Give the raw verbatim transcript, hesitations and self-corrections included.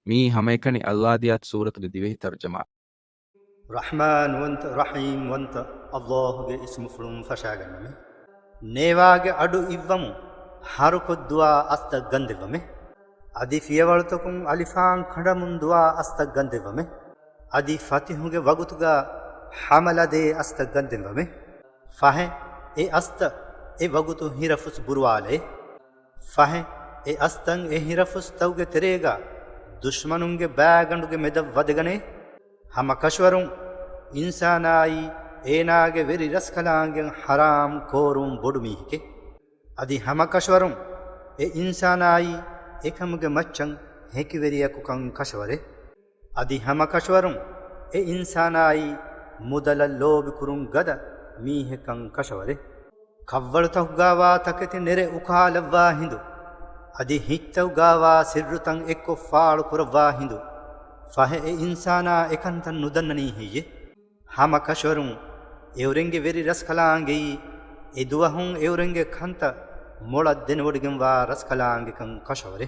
މިއީ ހަމައެކަނި އަލްއާދިޔާތު ސޫރަތުގެ ދިވެހި ތަރުޖަމާ. ރަޙްމާންވަންތަ، ރަޙީމްވަންތަ އަލްލާހުގެ އިސްމުފުޅުން ފަށާގަންނަމެ. ނޭވާގެ އަޑު އިއްވަމުން ހަރުކޮށް ދުވާ އަސްތައް ގަންދެއްވަމެ. އަދި ފިޔަވަޅުތަކުން އަލިފާން ކަނޑަމުން ދުވާ އަސްތައް ގަންދެއްވަމެ. އަދި ފަތިހުގެ ވަގުތުގަ ހަމަލަދޭ އަސްތައް ގަންދެއްވަމެ. ފަހެ، އެ އަސްތައް އެ ވަގުތު ހިރަފުސް ބުރުވާލޭ. ފަހެ، އެ އަސްތައް އެ ހިރަފުސްތައުގެ ތެރޭގަ ދުޝްމަނުންގެ ބާގަނޑުގެ މެދަށް ވަދެގަނޭ. ހަމަ ކަށަވަރުން އިންސާނާއީ އޭނާގެ ވެރި ރަސްކަލާނގެ ހަރާމް ކޯރުން ބޮޑު މީހެކޭ. އަދި ހަމަ ކަށަވަރުން އެ އިންސާނާއީ އެކަމުގެ މައްޗަށް ހެކިވެރިޔަކުކަން ކަށަވަރޭ. އަދި ހަމަ ކަށަވަރުން އެ އިންސާނާއީ މުދަލަށް ލޯބިކުރުން ގަދަ މީހެއްކަން ކަށަވަރޭ. ކަށަވަރުތަކުގާވާ ތަކެތި ނެރެ އުކާލައްވާ ހިނދު، އަދި ހިތްތަކުގާވާ ސިއްރުތައް އެއްކޮށް ފާޅު ކުރައްވާ ހިނދު، ފަހެ އެ އިންސާނާ އެކަންތައް ނުދަންނަނީ ހެއްޔޭ؟ ހަމަ ކަށަވަރުން އެއުރެންގެ ވެރި ރަސްކަލާނގެއީ އެ ދުވަހުން އެއުރެންގެ ކަންތައް މޮޅަށް ދެނެވޮޑިގެންވާ ރަސްކަލާނގެކަން ކަށަވަރޭ.